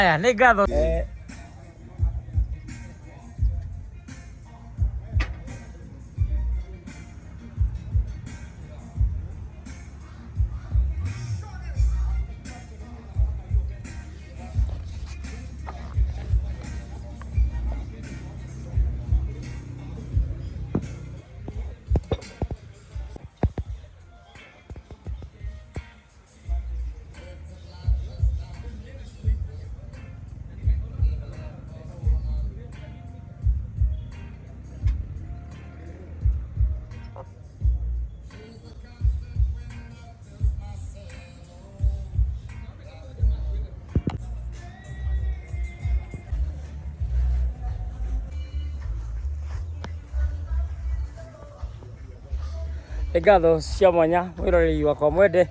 Aya, nĩ ngatho. Nĩ ngatho cia mwanya mwĩroreri wakwa mwende.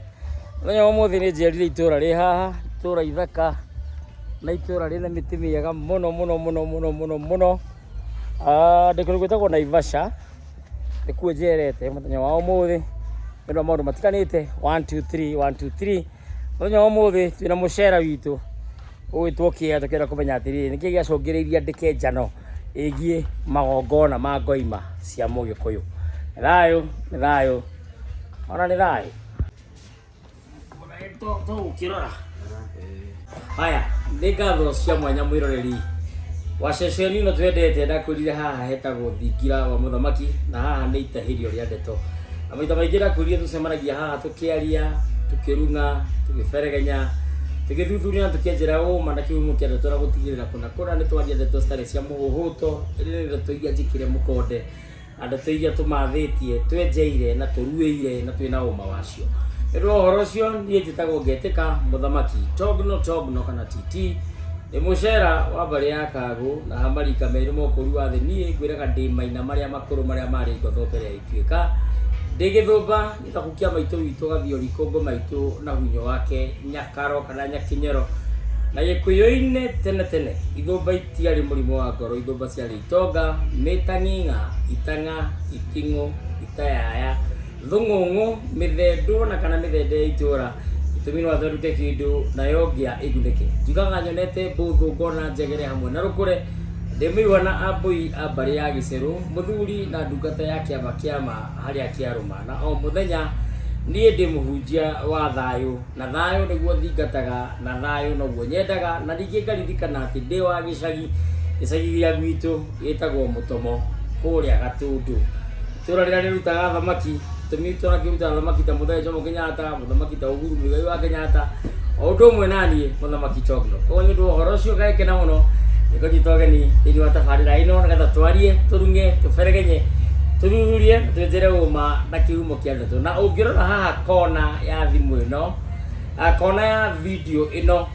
Mũthenya wa ũmũthĩ nĩ njerire itũra rĩ haha, itũra ithaka na itũra rĩna mĩtĩ mĩega mũno mũno mũno mũno mũno mũno. Ah, ndĩ kũndũ gwĩtagwo Naivasha, nĩkuo njerete mũthenya wa ũmũthĩ nĩ ũndũ wa maũndũ matiganĩte, one two three, one two three. Mũthenya wa ũmũthĩ twĩna mũcera witũ ũgwĩtwo Kĩea tũkĩenda kũmenya atĩrĩrĩ, nĩkĩ gĩacũngĩrĩirie andĩke njano ĩgiĩ magongona ma ngoima cia mũgĩkũyũ. Nĩ thayũ, nĩ thayũ, ona nĩ thayũ. Tũgũkĩrora. Haya, nĩ ngatho cia mwanya mwĩroreri wa ceceni ĩno twendete. Ndakwĩrire haha hetagwo thingira wa mũthamaki na haha nĩ itahĩrio rĩa ndeto, na maita maingĩ ndakwĩrire tũcemanagia haha tũkĩaria, tũkĩrung'a, tũgĩberegenya, tũgĩthuthuria na tũkĩenjera ũma na kĩhumo kĩa ndeto, na gũtigĩrĩra kũna kũna nĩ twaria ndeto citarĩ cia mũhũhũto, ĩndĩ nĩ ndeto iria njĩkĩre mũkonde na ndeto iria tũmathĩtie, twenjeire na tũruĩire na twĩna ũma wacio. Nĩ ũndũ wa ũhoro ũcio, niĩ njĩtagwo Ngetĩka Mũthamaki Togno Togno kana TT, nĩ mũcera wa mbarĩ ya Kagũ na marika merĩ mokũri wa thĩ. Niĩ ngwĩraga ndĩ maina marĩa makũrũ marĩa marĩ ngotho mbere ya ituĩka, ndĩ gĩthũmba gĩthaku kĩa maitũ witũ Gathiori Kũngũ maitũ na hunyo wake Nyakaro kana Nyakinyero. Na Gĩkũyũ-inĩ tene tene ithũmba itiarĩ mũrimũ wa ngoro, ithũmba ciarĩ itonga, mĩtang'ing'a, itang'a, iting'ũ, itayaya, thũng'ũng'ũ, mĩthendũ na kana mĩthende ya itũra. Gĩtũmi no athenduke kĩndũ nayo ngĩa ĩgunĩke. Njugaga nyonete mbũthũ ngona njegere hamwe na rũkũre. Ndĩ mũigua na ambũi a mbarĩ ya gĩcerũ, mũthuri na ndungata ya kĩama kĩama harĩa kĩarũma. Na o mũthenya niĩ ndĩ mũhunjia wa thayũ. Na thayũ nĩguo thingataga, na thayũ noguo nyendaga, na ningĩ ngaririkana atĩ ndĩ wa gĩcagi, gĩcagi gĩa gwitũ gĩtagwo Mũtomo kũrĩa Gatũndũ, itũra rĩrĩa rĩrutaga thamaki. Gĩtũmi tũrakĩruta thamaki ta Mũthee Jomo Kenyatta, mũthamaki ta Uhuru Muigai wa Kenyatta, o ũndũ ũmwe naniĩ mũthamaki Togno. Koguo nĩ ũndũ wa ũhoro ũcio ngagĩkena mũno nĩkũnyita ũgeni thĩinĩ wa tabarĩra ĩno nĩgetha twarie, tũrung'e, tũberegenye, tũthuthurie na twenjere ũma na kĩhumo kĩa ndeto. Na ũngĩrora haha kona ya thimũ ĩno, kona ya video ĩno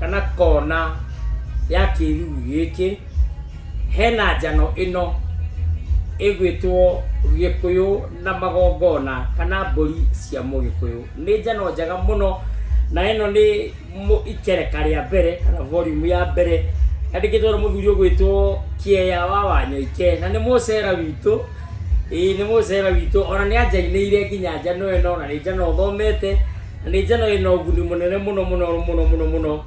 kana kona ya kĩruru gĩkĩ, hena njano ĩno ĩgwĩtwo Gĩkũyũ na magongona kana mbũri cia mũgĩkũyũ. Nĩ njano njega mũno na ĩno nĩ ikereka rĩa mbere kana volume ya mbere yandĩkĩtwo nĩ mũthuri ũgwĩtwo Kĩeya wa Wanyoike na nĩ mũcera witũ. Ĩĩ nĩ mũcera witũ, ona nĩ anjainĩire nginya njano ĩno, na nĩ njano thomete, na nĩ njano ĩna ũguni mũnene mũno mũno mũno mũno mũno,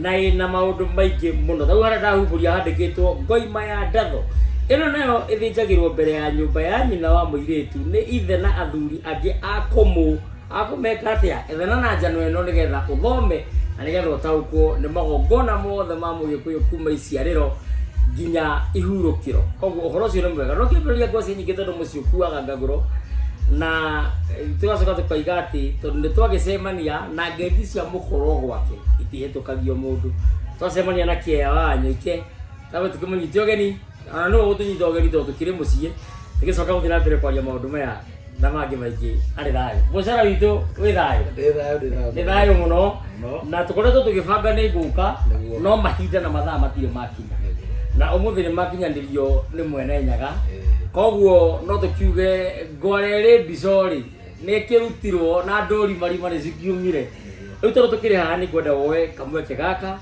na ĩna maũndũ maingĩ mũno. Ta rĩu harĩa ndahumbũria handĩkĩtwo ngoima ya ndatho. Ĩno nayo ĩthĩnjagĩrwo mbere ya nyũmba ya nyina wa mũirĩtu nĩ ithe na athuri angĩ a kũmũ akũmeka atĩa. Ethana na njano ĩno nĩgetha ũthome na nĩgetha ũtaũkwo nĩ magongona mothe ma mũgĩkũyũ kuma iciarĩro nginya ihurũkĩro. Koguo ũhoro ũcio nĩ mwega. No kĩambĩrĩria ngwacĩ nyingĩ tondũ mũciĩ ũkuaga ngagũro, na tũgacoka tũkoiga atĩ tondũ nĩ twagĩcemania na ngeithi cia mũkũrwo gwake itihĩtũkagio mũndũ. Twacemania na Kĩeya wa Wanyoike, twambe tũkĩmũnyite ũgeni, ona nĩwe ũgũtũnyita ũgeni tondũ tũkĩrĩ mũciĩ, tũgĩcoka gũthiĩ na mbere kwaria maũndũ maya na mangĩ maingĩ. Arĩ thayũ mũcara witũ, wĩ thayũ? Ndĩ thayũ, ndĩ thayũ. Nĩ thayũ mũno. Mũno. Na tũkoretwo tũgĩbanga nĩ ngũka. Nĩguo. No mahinda na mathaa matirĩ makinya. Nĩguo. Na ũmũthĩ nĩ makinyanĩrio nĩ mwene Nyaga. Ĩĩ. Koguo no tũkiuge ngware ĩrĩ mbico rĩ nĩ ĩkĩrutirwo na ndũri marima nĩ cikiumire. Rĩu tondũ tũkĩrĩ haha, nĩ ngwenda woe kamweke gaka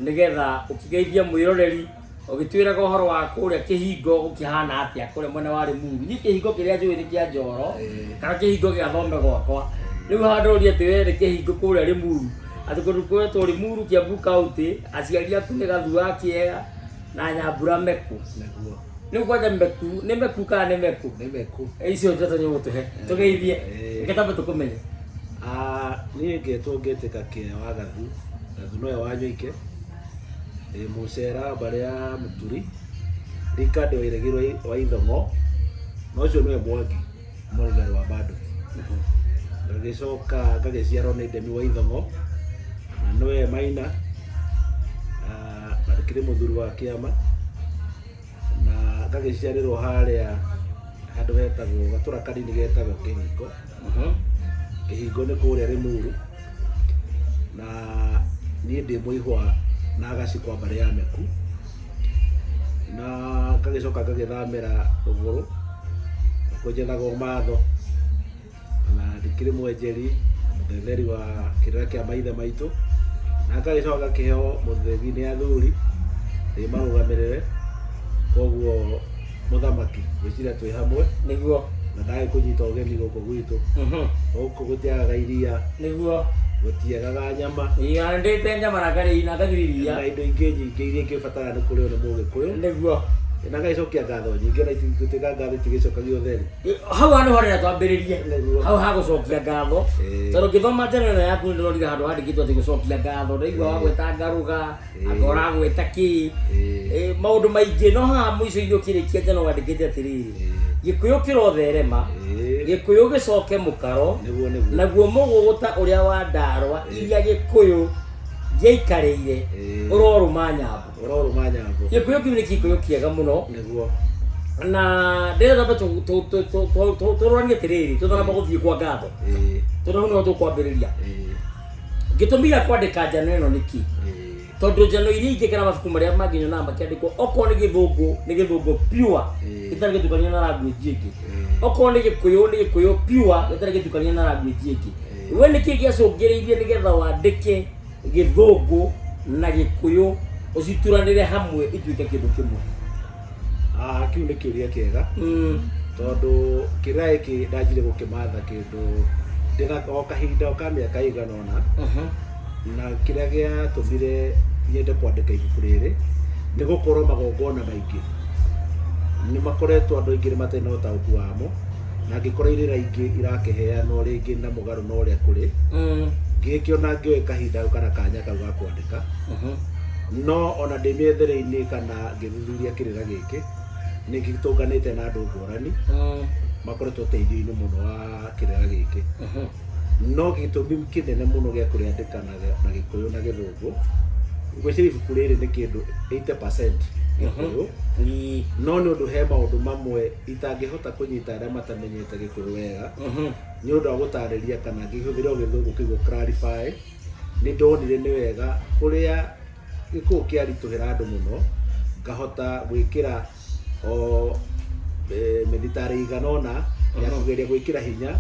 nĩgetha ũkĩgeithie mwĩroreri, ũgĩtwĩraga ũhoro wa kũrĩa kĩhingo gũkĩhana atĩa kũrĩa mwena wa Limuru. Niĩ kĩhingo kĩrĩa njũĩ nĩ kĩa Njoro kana kĩhingo gĩa thome gwakwa. Rĩu haha ndũrie atĩ we nĩ kĩhingo kũrĩa Limuru. Atĩ kũndũ kwetwo Limuru, Kiambu County, aciari aku nĩ Gathu wa Kĩea na Nyambura Meku. Nĩguo. Rĩu kwanja Meku, nĩ Meku kana nĩ Meku? Nĩ Meku. Icio ndeto nĩ ũgũtũhe. Tũgeithie. Ĩĩ. Reke twambe tũkũmenye. Ah, niĩ ngetwo ngetĩka Kĩea wa Gathu. Gathu nowe wa Nyoike. Ndĩ mũcera mbarĩ ya Mũturi. Rika ndĩ wa Iregi wa Ithong'o. Na ũcio nĩwe Mwangi Mũrĩgarĩ wa Banduki. Ngagĩcoka ngagĩciarwo nĩ Ndemi wa Ithong'o na nĩwe Maina. Ah, na ndĩkĩrĩ mũthuri wa kĩama. Na ngagĩciarĩrwo harĩa handũ hetagwo gatũra kanini getagwo Kĩhingo. Kĩhingo nĩ kũrĩa Limuru. Na niĩ ndĩ mũihwa na gaci kwa mbarĩ ya Meku. Na ngagĩcoka ngagĩthamĩra rũgũrũ nakuo njethagwo matho na ndikĩrĩ mwenjeri mũthetheri wa kĩrĩra kĩa maithe maitũ na ngagĩcoka ngakĩheo mũthegi nĩ athuri ndĩ marũgamĩrĩre koguo mũthamaki ngwĩciria twĩ hamwe. Nĩguo. Na ndagĩkũnyita ũgeni gũkũ gwitũ. Gũkũ gũtiagaga iria. Nĩguo. Gũtiagaga nyama. Iya, ndĩte nyama na ngarĩa na nganyua iria. Na indo ingĩ nyingĩ iria ingĩbatara nĩ kũrĩo nĩ mũgĩkũyũ. Nĩguo. Na ngagĩcokia ngatho nyingĩ na gũtuĩka ngatho itigĩcokagio ũtheri. Hau handu harĩa twambĩrĩrie. Nĩguo. Hau ha gũcokia ngatho. Ĩĩ. Tondũ ngĩthoma njano ĩno yaku nĩndĩronire handũ handĩkĩtwo atĩ gũcokia ngatho. Ndaigua wagweta ngarũga. Anga ũragweta kĩ. Ĩĩ. Maũndũ maingĩ no haha mũico-inĩ ũkĩrĩkia njano wandĩkĩte atĩrĩrĩ. Gĩkũyũ kĩrotherema. Ĩĩ. Gĩkũyũ gĩcoke mũkaro. Nĩguo nĩguo. Naguo mũgũgũta ũrĩa wa ndarwa iria Gĩkũyũ gĩaikarĩire Ĩĩ. ũrorũma nyambo. Ũrorũma nyambo. Gĩkũyũ kĩu nĩ Gĩkũyũ kĩega mũno. Nĩguo. Na ndĩrenda twambe tũroranie atĩrĩrĩ tũtanamba gũthiĩ kwa ngatho. Ĩĩ. Tondũ hau nĩho tũkwambĩrĩria. Ĩĩ. Gĩtũmi gĩa kwandĩka njano ĩno nĩ kĩ? Ĩĩ. Tondũ njano iria ingĩ kana mabuku marĩa mangĩ nyonaga makĩandĩkwo okorwo nĩ gĩthũngũ nĩ gĩthũngũ pure Ĩĩ. gĩtarĩ gĩtukanie na language ĩngĩ. Ĩĩ. Okorwo nĩ gĩkũyũ nĩ gĩkũyũ pure gĩtarĩ gĩtukanie na language ĩngĩ. Ĩĩ. We nĩkĩ gĩacũngĩrĩirie nĩgetha wandĩke gĩthũngũ na gĩkũyũ ũcituranĩre hamwe ituĩke kĩndũ kĩmwe? Ah, kĩu nĩ kĩũria kĩega. Tondũ kĩrĩra gĩkĩ ndanjire gũkĩmatha kĩndũ ndĩna o kahinda o ka mĩaka ĩigana ũna. Na kĩrĩa gĩatũmire nyende kwandĩka ibuku rĩrĩ nĩ gũkorwo magongona maingĩ nĩ makoretwo andũ aingĩ nĩ matarĩ na ũtaũku wamo, na ngĩkora irĩra ingĩ irakĩheanwo rĩngĩ na mũgarũ na ũrĩa kũrĩ. Ngĩgĩkĩona ngĩoe kahinda kau kana kanya kau ga kwandĩka. No ona ndĩ mĩethere-inĩ kana ngĩthuthuria kĩrĩra gĩkĩ nĩ ngĩtũnganĩte na andũ ngũrani makoretwo ũteithio-inĩ mũno wa kĩrĩra gĩkĩ. No gĩtũmi kĩnene mũno gĩa kũrĩandĩka na Gĩkũyũ na Gĩthũngũ, ngwĩciria ibuku rĩrĩ nĩ kĩndũ 80% Gĩkũyũ. No nĩ ũndũ he maũndũ mamwe itangĩhota kũnyita arĩa matamenyete Gĩkũyũ wega. Nĩ ũndũ wa gũtarĩria kana ngĩhũthĩra o Gĩthũngũ kĩu gũ clarify, nĩ ndonire nĩ wega kũrĩa Gĩkũyũ kĩaritũhĩra andũ mũno, ngahota gwĩkĩra o mĩthitarĩ ĩigana ũna ya kũgeria gwĩkĩra hinya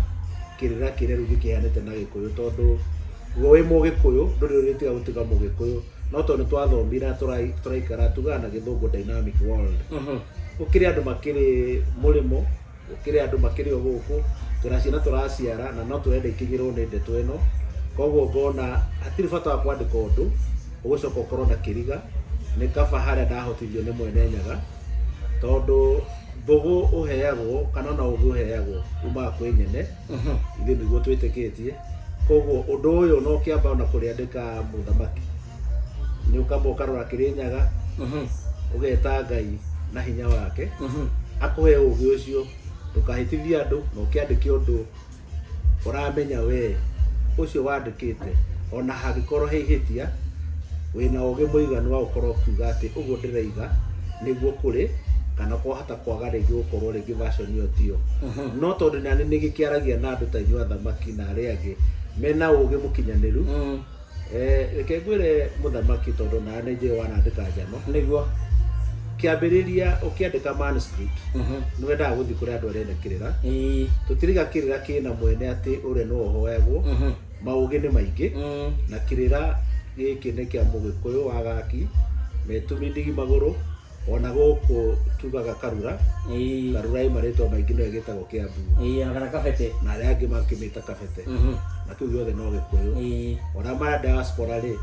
kĩrĩra kĩrĩa rĩu gĩkĩheanĩte na Gĩkũyũ, tondũ we wĩ Mũgĩkũyũ ndũrĩ ũrĩtiga gũtuĩka Mũgĩkũyũ, no tondũ nĩ twathomire na tũraikara tugaga na Gĩthũngũ dynamic world. Gũkĩrĩ andũ makĩrĩ mũrĩmo, gũkĩrĩ andũ makĩrĩ o gũkũ, twĩna ciana tũraciara na no tũrenda ikinyĩrwo nĩ ndeto ĩno, koguo ngona hatirĩ bata wa kwandĩka ũndũ ũgũcoka ũkorwo na kĩriga, nĩ kaba harĩa ndahotithio nĩ Mwene Nyaga, tondũ mbũgũ ũheagwo kana ona ũgĩ ũheagwo umaga kwĩ nyene, ithuĩ nĩguo twĩtĩkĩtie, koguo ũndũ ũyũ no ũkĩamba ona kũrĩandĩka mũthamaki, nĩ ũkamba ũkarora Kĩrĩnyaga, ũgeta Ngai na hinya wake, akũhe ũgĩ ũcio, ndũkahĩtithie andũ na ũkĩandĩke ũndũ ũramenya we ũcio wandĩkĩte ona hangĩkorwo he ihĩtia, wĩna ũgĩ mũiganu wa gũkorwo ũkiuga atĩ ũguo ndĩraiga nĩguo kũrĩ, kana kwahota kwaga rĩngĩ gũkorwo rĩngĩ version ĩyo tiyo. No tondũ nani nĩgĩkĩaragia na andũ ta inyuĩ athamaki na arĩa angĩ mena ũgĩ mũkinyanĩru, reke ngwĩre mũthamaki tondũ nawe nĩ njũĩ wanandĩka njano. Nĩguo. Kĩambĩrĩria ũkĩandĩka manuscript nĩ wendaga gũthiĩ kũrĩ andũ arĩa ene kĩrĩra. Tũtiriga kĩrĩra kĩna mwene atĩ ũrĩa nĩwe ũhoyagwo. Maũgĩ nĩ maingĩ na kĩrĩra gĩkĩ nĩ kĩa Mũgĩkũyũ wa Gaki, Metumi Ndigi Magũrũ, ona gũkũ tugaga Karura. Karura ĩ marĩtwa maingĩ no ĩgĩtagwo Kĩambu. Ĩĩ, ona kana Kabete. Na arĩa angĩ makĩmĩta Kabete. Na kĩu gĩothe no Gĩkũyũ. Ona maya diaspora rĩ,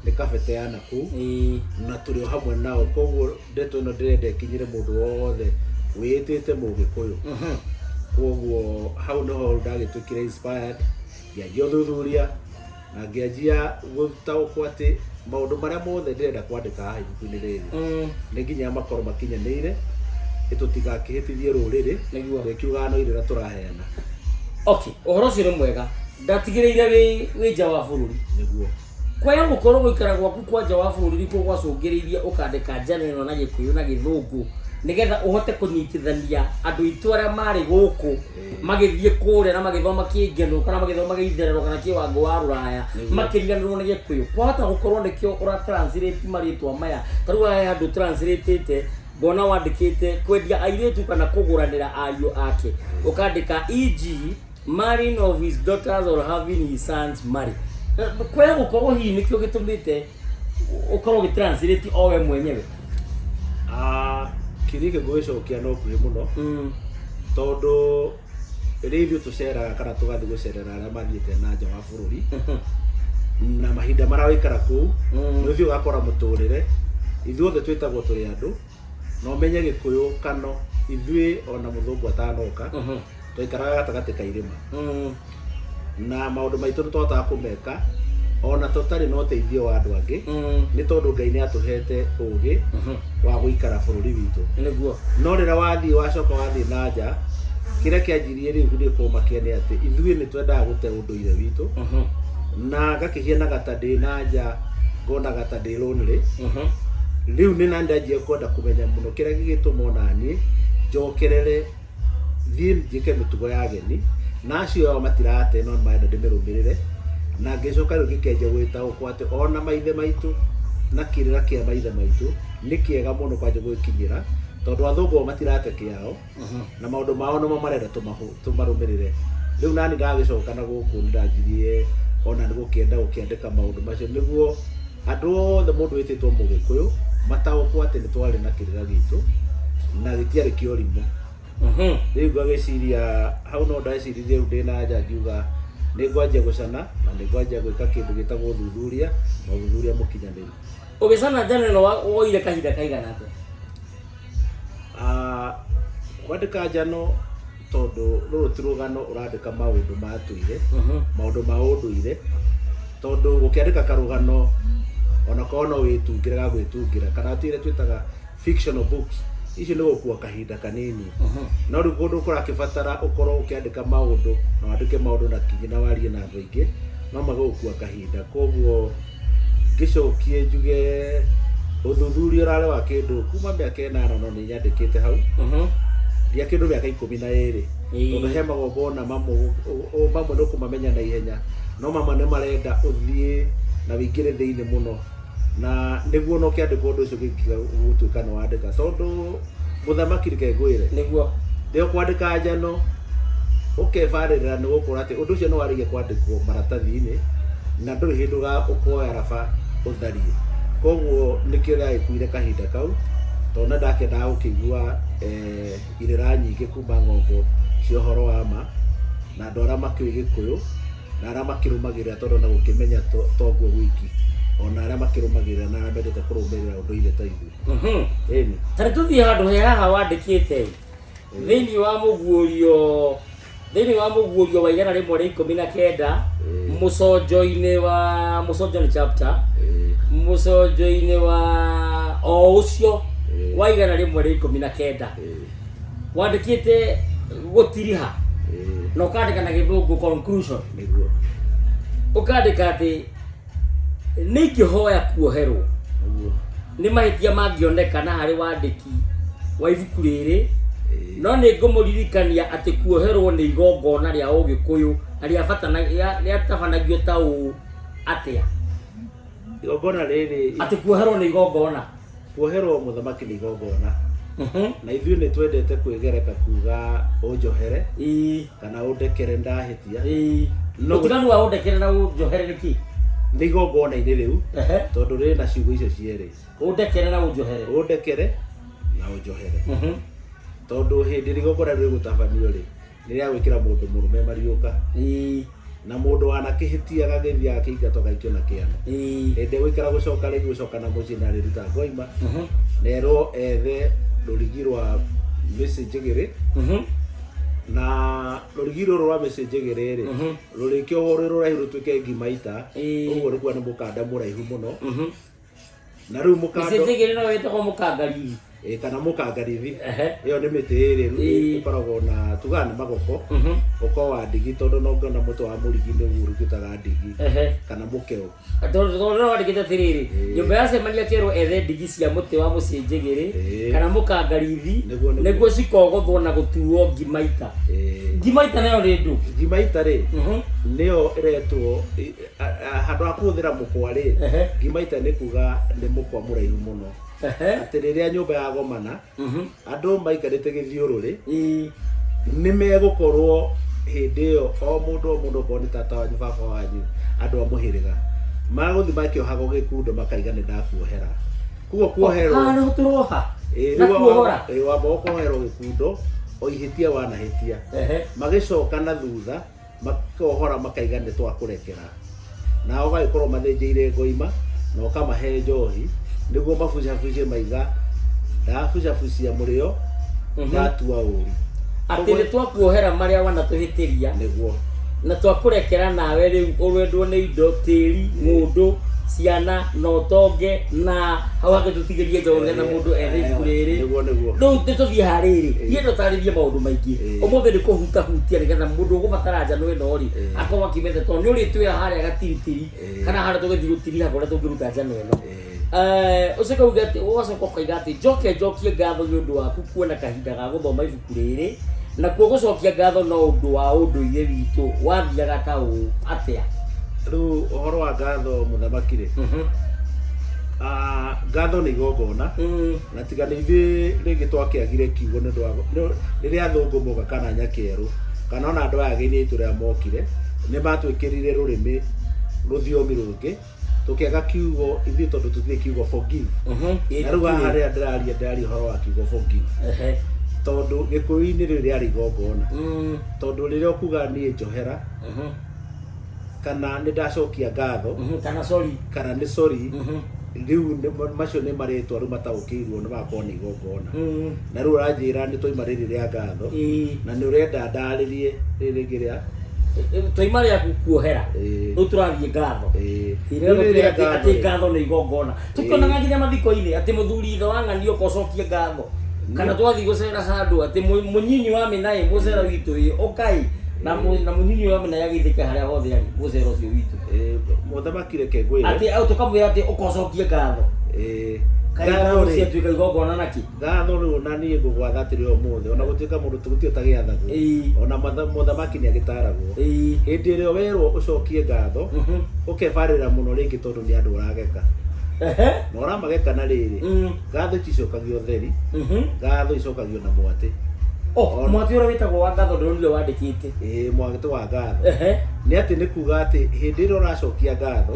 nĩ kabete ya nakũu, na tũrĩ o hamwe nao. Koguo ndeto ĩno ndĩrenda ĩkinyĩre mũndũ wothe wĩĩtĩte Mũgĩkũyũ. Koguo hau nĩho ndagĩtuĩkire inspired, ngĩanjia ũthuthuria na ngĩanjia gũtaũkwo atĩ maũndũ marĩa mothe ndĩrenda kwandĩka haha ibuku-inĩ rĩrĩ nĩ nginya makorwo makinyanĩire, tũtigakĩhĩtithie rũrĩrĩ. Twĩkiugaga no irĩra tũraheana. Okay, ũhoro ũcio nĩ mwega. Ndatigĩrĩire wĩ nja wa bũrũri. Nĩguo. Kwaya gũkorwo gũikara gwaku kwa nja wa bũrũri nĩkuo gwacũngĩrĩirie ũkandĩka njano ĩno na Gĩkũyũ na Gĩthũngũ, nĩgetha ũhote kũnyitithania andũ aitũ arĩa marĩ gũkũ magĩthiĩ kũrĩa na magĩthoma kĩngenũ kana magĩthoma gĩitherero kana kĩwango wa rũraya, makĩriganĩrwo nĩ Gĩkũyũ. Kwahota gũkorwo nĩkĩo ũra translate marĩtwa maya. Ta rĩu haya handũ translate-ĩte ngona wandĩkĩte kwendia airĩtu kana kũgũranĩra ariũ ake, ũkandĩka e.g. marrying of his daughters or having his sons marry. Kwaya gũkorwo hihi nĩkĩo gĩtũmĩte ũkorwo ũgĩtranslate o we mwenyewe. Ah, kĩũria gĩkĩ ngũgĩcokia no kuhĩ mũno, tondũ rĩrĩa ithuĩ tũceraga kana tũgathiĩ gũcerera arĩa mathiĩte na nja wa bũrũri, na mahinda marĩa waikara kũu, nĩ ũthiĩ ũgakora mũtũrĩre. Ithuothe twĩtagwo tũrĩ andũ, na ũmenye Gĩkũyũ kano ithuĩ ona mũthũngũ atanoka, twaikaraga gatagatĩ ka irĩma, na maũndũ maitũ nĩ twahotaga kũmeka ona tũtarĩ na ũteithio wa andũ angĩ, nĩ tondũ Ngai nĩ atũhete ũgĩ wa gũikara bũrũri witũ. No rĩrĩa wathiĩ, wacoka wathiĩ na nja, kĩrĩa kĩanjirie rĩu nĩ kũmakia nĩ atĩ ithuĩ nĩ twendaga gũte ũndũire witũ, na ngakĩhianaga ta ndĩ na nja, ngonaga ta ndĩ lonely. Rĩu nĩ na ndanjia kwenda kũmenya mũno kĩrĩa gĩgĩtũma onaniĩ njokerere thiĩ njĩke mĩtugo ya ageni, na acio ao matirate no marenda ndĩmĩrũmĩrĩre. Na ngĩcoka rĩu ngĩkĩanjia gwĩtaũkwo atĩ ona maithe maitũ na kĩrĩra kĩa maithe maitũ nĩ kĩega mũno kwanjia gwĩkinyĩra, tondũ athũngũ o matirate kĩao, na maũndũ mao nĩmo marenda tũmarũmĩrĩre. Rĩu nani ndagĩcoka na gũkũ nĩ ndanjirie ona nĩ gũkĩenda gũkĩandĩka maũndũ macio, nĩguo andũ othe mũndũ wĩtĩtwo Mũgĩkũyũ mataũkwo atĩ nĩ twarĩ na kĩrĩra gitũ na gĩtiarĩ kĩa ũrimũ. Rĩu ngagĩciria hau no ndeciririe rĩu ndĩ na nja, ngiuga nĩ ngwanjia gũcana na nĩ ngwanjia gwĩka kĩndũ gĩtagwo ũthuthuria, na ũthuthuria mũkinyanĩru. Ũgĩcana njano ĩno woire kahinda kaigana atĩa? Ah, kwandĩka njano, tondũ rũrũ ti rũgano, ũrandĩka maũndũ matũire, maũndũ ma ũndũire, tondũ gũkĩandĩka karũgano onakorwo no wĩtungĩre ga gwĩtungĩra kana tũrĩa twĩtaga fictional books, icio nĩ gũkua kahinda kanini. No rĩu kũndũ kũrakĩbatara ũkorwo ũkĩandĩka maũndũ na wandĩke maũndũ na kinyi na warie na andũ aingĩ, no magũgũkua kahinda. Koguo ngĩcokie njuge ũthuthuria ũrarĩ wa kĩndũ kuma mĩaka 8, no nĩ nyandĩkĩte hau nginya kĩndũ mĩaka 12, tondũ he magongona mamwe mamwe nĩ ũkũmamenya na ihenya, no mamwe nĩ marenda ũthiĩ na wĩingĩre thĩinĩ mũno, na nĩguo no kĩandĩkwo ũndũ ũcio gĩkiga gũtuĩka nĩ wandĩka. Tondũ mũthamaki, reke ngwĩre, rĩo kwandĩka njano ũkebarĩrĩra nĩ gũkora atĩ ũndũ ũcio nĩ warĩkia kwandĩkwo maratathi-inĩ na ndũrĩ hĩndĩ ũkoya raba ũtharie. Koguo nĩkĩo ndagĩkuire kahinda kau, tondũ nĩ ndakĩendaga gũkĩigua irĩra nyingĩ kuma ng'ongo cia ũhoro wa ma na andũ arĩa makĩũĩ Gĩkũyũ na arĩa makĩrũmagĩrĩra, tondũ ona gũkĩmenya toguo gwiki, ona arĩa makĩrũmagĩrĩra na arĩa mendete kũrũmĩrĩra ũndũire ta ithuĩ. Ĩni. Ta rĩ tũthiĩ handũ he haha wandĩkĩte thĩinĩ wa mũguũrio wa 119, mũconjo-inĩ wa, mũconjo nĩ chapter, mũconjo-inĩ wa o ũcio wa 119, wandĩkĩte gũtiriha, na ũkandĩka na Gĩthũngũ conclusion. Ũkandĩka atĩ nĩ ingĩhoya kuoherwo nĩ mahĩtia mangĩonekana harĩ wandĩki wa ibuku rĩrĩ, no nĩ ngũmũririkania atĩ kuoherwo nĩ igongona rĩa Ũgĩkũyũ na rĩatabanagio ta ũũ atĩa? Igongona rĩrĩ Atĩ kuoherwo nĩ igongona. Kuoherwo, mũthamaki, nĩ igongona, na ithuĩ nĩ twendete kwĩgereka kuga ũnjohere kana ũndekere ndahĩtia. No Ũtiganu wa ũndekere na ũnjohere nĩ kĩ? Nĩ igongona-inĩ rĩu, tondũ rĩ na ciugo icio cierĩ. Ũndekere na ũnjohere. Ũndekere na ũnjohere, tondũ hĩndĩ ĩrĩa igongona rĩu rĩgũtabanio rĩ, nĩ rĩa gwĩkĩra mũndũ mũrũme mariũka. Na mũndũ wanakĩhĩtia agagĩthiĩ agakĩingatwo agaikio na kĩano. Hĩndĩ ĩgũikara gũcoka rĩngĩ gũcoka na mũciĩ na arĩruta ngoima nerwo ethe rũrigi rwa mĩcĩ njĩgĩrĩ na rũrigi rũrũ rwa mĩcĩ njĩgĩrĩ rĩ rũrĩkĩohwo rwĩ rũraihu rũtuĩke ngimaita. Ũguo nĩkuo nĩ mũkanda mũraihu mũno na rĩu mũkanda Mĩcĩ njĩgĩrĩ no wĩtagwo mũkangarithi. Ĩ, kana mũkangarithi. Ĩyo nĩ mĩtĩ ĩrĩ ĩkoragwo na tugaga nĩ magoko ũko wa ndigi tondũ no ngona mũtĩ wa mũrigi nĩguo ũrutaga ndigi kana mũkeo. Tondũ no wandĩkĩte atĩrĩrĩ, nyũmba yacemania kerwo ethe ndigi cia mũtĩ wa mũciĩ njĩgĩrĩ kana mũkangarithi Nĩguo, nĩguo. Nĩguo cikogothwo na gũtuo ngimaita. Ngimaita nayo nĩ ndũ? Ngimaita rĩ nĩyo ĩretwo handũ ha kũhũthĩra mũkwa rĩ, ngimaita nĩ kuga nĩ mũkwa mũraihu mũno atĩ rĩrĩa nyũmba yagomana andũ maikarĩte gĩthiũrũrĩ nĩ megũkorwo hĩndĩ ĩyo o mũndũ o mũndũ okorwo nĩ tata wanyu, baba wanyu, andũ a mũhĩrĩga magũthiĩ makĩohagwo gĩkundo makaiga nĩ ndakuohera. Koguo kuoherwo Haha nĩho tũroha na rĩu kuohora. Wamba ũkoherwo gĩkundo o ihĩtia wanahĩtia, magĩcoka na thutha makohora makaiga nĩ twakũrekera, nao ũgagĩkorwo mathĩnjĩire ngoima na ũkamahe njohi nĩguo mabucabucie maiga ndabucabucia mũrĩo ndatua ũru. Atĩ nĩ twakuohera marĩa wanatũhĩtĩria Nĩguo. Na twakũrekera nawe rĩu ũrwendwo nĩ indo, tĩri, ng'ũndũ, ciana na ũtonge na hau hangĩ tũtigĩrie njogu nĩgetha mũndũ ethe ibuku rĩrĩ. Nĩguo, nĩguo. Rĩu nĩ tũthiĩ harĩrĩ niĩ ndũtarĩrie maũndũ maingĩ ũmũthĩ nĩ kũhutahutia nĩgetha mũndũ ũgũbatara njanũ ĩno rĩ akorwo akĩmĩetha tondũ nĩ ũrĩtwĩra harĩa gatiritiri kana harĩa tũgĩthiĩ gũtiriha kũrĩa tũngĩruta njanũ ĩno. Ũcoke uge atĩ ũgacoka ũkoiga atĩ njoke njokie ngatho nĩ ũndũ waku kuona kahinda ga gũthoma ibuku rĩrĩ nakuo gũcokia ngatho no ũndũ wa ũndũire witũ wathiaga ta ũũ atĩa? Rĩu ũhoro wa ngatho mũthamaki rĩ, ngatho nĩ igongona na tiga nĩ ithuĩ rĩngĩ twakĩagire kiugo nĩ ũndũ wa rĩrĩa athũngũ moka kana nyakĩerũ kana ona andũ aya ageni aitũ rĩrĩa mokire nĩ matwĩkĩrire rũrĩmĩ rũthiomi rũngĩ tũkĩaga kiugo ithuĩ tondũ tũtirĩ kiugo forgive. Na rĩu haha rĩrĩa ndĩraria ndĩraria ũhoro wa kiugo forgive tondũ gĩkũyũ-inĩ rĩu rĩarĩ igongona tondũ rĩrĩa ũkuga niĩ njohera kana nĩ ndacokia ngatho kana sorry kana nĩ sorry rĩu macio nĩ marĩtwa rĩu mataũkĩirwo nĩ magakorwo nĩ igongona. Na rĩu ũranjĩra nĩ twaima rĩrĩ rĩa ngatho na nĩ ũrenda ndarĩrie rĩrĩ rĩngĩ rĩa Twaima rĩa kuohera, rĩu tũrathiĩ ngatho. Rĩu rĩrĩ rĩa atĩ ngatho rĩ, ngatho nĩ igongona tũkĩonaga nginya mathiko-inĩ atĩ mũthuri ithe wa ng'ani ũka ũcokie ngatho kana twathiĩ gũcera handũ atĩ mũnyinyi wa mĩnaĩ mũcera witũ ĩ ũkai na na mũnyinyi wa mĩnaĩ agĩthĩke harĩa hothe arĩ mũcera ũcio witũ. Mũthamaki reke ngwĩre atĩ au tũkamwĩra atĩ ũka ũcokie ngatho. Kaĩ ngatho ngatho rĩ ciatuĩka igongona nakĩ? Ngatho rĩu na niĩ ngũgwatha atĩrĩ ũmũthĩ ona gũtuĩka mũndũ gũtirĩ ũtagĩathagwo ona mũthamaki nĩ agĩtaragwo. Hĩndĩ ĩrĩa werwo ũcokie ngatho ũkebarĩra mũno rĩngĩ tondũ nĩ andũ ũrageka na ũramageka na rĩrĩ ngatho iticokagio theri, ngatho icokagio na mwatĩ. Oh, mwatĩ ũrĩa wĩtagwo wa ngatho ndĩronire wandĩkĩte. Ĩĩ, mwatĩ wa ngatho nĩ atĩ nĩ kuga atĩ hĩndĩ ĩrĩa ũracokia ngatho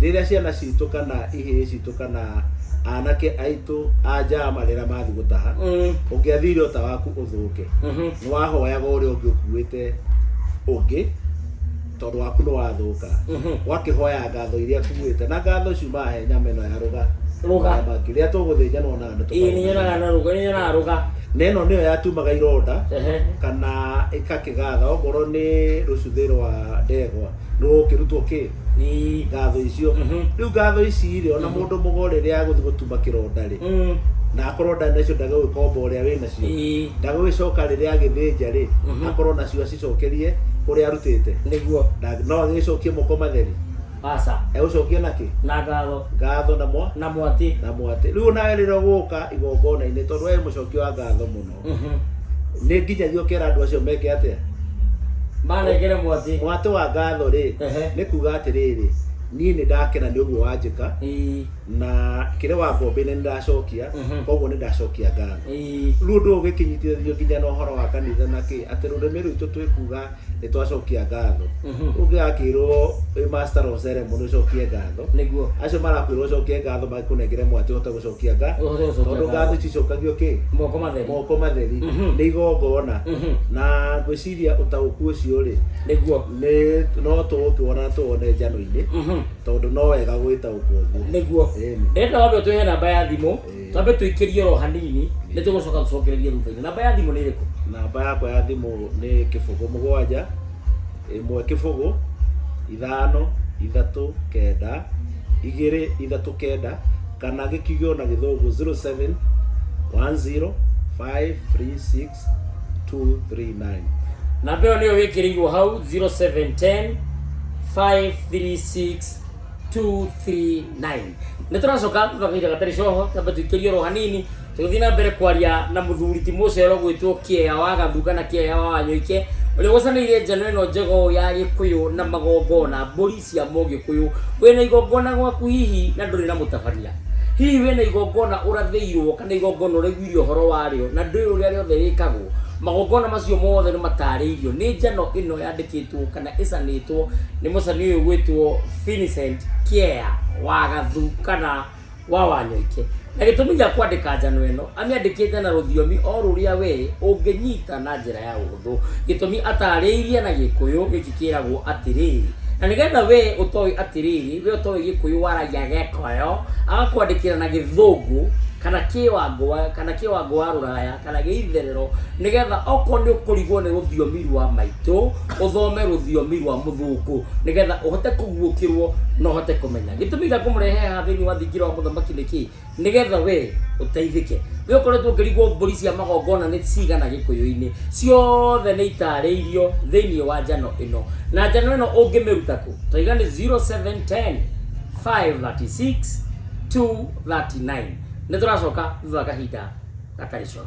rĩrĩa ciana citũ kana ihĩĩ citũ kana anake aitũ a njama rĩrĩa mathiĩ gũtaha ũngĩathire ũta waku ũthũke nĩ wahoyaga ũrĩa ũngĩ ũkuĩte ũngĩ tondũ waku nĩ wathũka wakĩhoya ngatho iria akuĩte na ngatho ciumaga he nyama ĩno ya rũga. Rũga. Mũthamaki, rĩrĩa tũgũthĩnja nĩ wonaga nĩ Ĩĩ, nĩ nyonaga na rũga, nĩ nyonaga rũga. Na ĩno nĩyo yatumaga ironda kana ĩgakĩgatha okorwo nĩ rũcuthĩ rwa ndegwa nĩ rũkĩrutwo kĩ ngatho icio. Rĩu ngatho ici rĩ ona mũndũ mũgo rĩrĩa agũthiĩ gũtuma kĩronda rĩ na akorwo ndarĩ nacio ndagũgĩkomba ũrĩa wĩ nacio ndagũgĩcoka rĩrĩa agĩthĩnja rĩ akorwo nacio acicokerie kũrĩa arutĩte. Nĩguo. No agĩcokie moko matheri? Aca. Egũcokia na kĩ? Na ngatho. Ngatho na mwa na mwatĩ. Na mwatĩ. Rĩu nawe rĩrĩa ũgũka igongona-inĩ tondũ we mũcokia wa ngatho mũno nĩ nginyagia ũkera andũ acio meke atĩa? Manengere mwatĩ. Mwatĩ wa ngatho rĩ nĩ kuga atĩrĩrĩ, niĩ nĩ ndakena nĩ ũguo wanjĩka na kĩrĩa wangombĩire nĩ ndacokia koguo nĩ ndacokia ngatho. Rĩu ũndũ ũyũ ũgĩkĩnyitithanio nginya na ũhoro wa kanitha na kĩ atĩ rũrĩmĩ rwitũ twĩkuga Nĩ twacokia ngatho. Ũngĩgakĩrwo wĩ master of ceremony ũcokie ngatho, acio marakwĩrwo ũcokie ngatho makũnengere mwatĩ ũhote gũcokia ngatho, Ũhote gũcokia tondũ ngatho. Ngatho icicokagio kĩ? Moko matheri. Moko matheri. Nĩ igongona. Na ngwĩciria ũtaũku ũcio rĩ, nĩ no tũgũkĩwona tũwone njano-inĩ, tondũ no wega gwĩtaũkwo ũguo. Ĩni. Ndĩrenda wambe ũtũhe namba ya thimũ, twambe tũikĩrie oro hanini, nĩ tũgũcoka tũcokererie thutha-inĩ. Namba ya thimũ nĩ ĩrĩkũ? Namba yakwa ya thimũ nĩ 0 7 1 0 5 3 9 2 3 9, kana gĩkiugio na Gĩthũngũ 07 10 5 3 6 2 3 9. Namba ĩyo nĩyo wĩkĩrĩirwo hau, 0710 536 239. Nĩ tũracoka thutha kahinda gatarĩ coho, twambe tũikĩrie oro hanini, tũgĩthiĩ na mbere kwaria na mũthuri ti mũcero gwĩtwo Kĩeya wa Gathu kana Kĩeya wa Wanyoike, ũrĩa ũgucanĩire njano ĩno njega ũũ ya Gĩkũyũ na magongona, mbũri cia Mũgĩkũyũ. Wĩna igongona gwaku hihi na ndũrĩ na mũtabania, hihi wĩna igongona ũrathĩirwo kana igongona ũraiguire ũhoro warĩo na ndũĩ ũrĩa rĩothe rĩkagwo, magongona macio mothe nĩ matarĩirio nĩ njano ĩno yandĩkĩtwo kana ĩcanĩtwo nĩ mũcani ũyũ gwĩtwo Vincent Kĩeya wa Gathu kana wa Wanyoike. Na gĩtũmi gĩa kwandĩka njano ĩno, amĩandĩkĩte na rũthiomi o rũrĩa we ũngĩnyita na njĩra ya ũhũthũ. Gĩtũmi atarĩirie na Gĩkũyũ gĩkĩ kĩragwo atĩrĩrĩ, na nĩgetha we ũtoĩ atĩrĩrĩ, we ũtoĩ Gĩkũyũ waragia Gĩkũyũ, agakwandĩkĩra na Gĩthũngũ kana kĩwango wa, kana kĩwango wa rũraya kana gĩitherero, nĩgetha okorwo nĩ ũkũrigwo nĩ rũthiomi rwa maitũ, ũthome rũthiomi rwa mũthũngũ, nĩgetha ũhote kũguũkĩrwo na ũhote kũmenya. Gĩtũmi gĩa kũmũrehe haha thĩinĩ wa thingira wa mũthamaki nĩ kĩ? Nĩgetha we ũteithĩke. We ũkoretwo ũkĩrigwo mbũri cia magongona nĩ cigana Gĩkũyũ-inĩ, ciothe nĩ itarĩirio thĩinĩ wa njano ĩno. Na njano ĩno ũngĩmĩruta kũ? Twaiga nĩ 0710 536 239. Nĩ tũracoka thutha wa kahinda gatarĩ coho.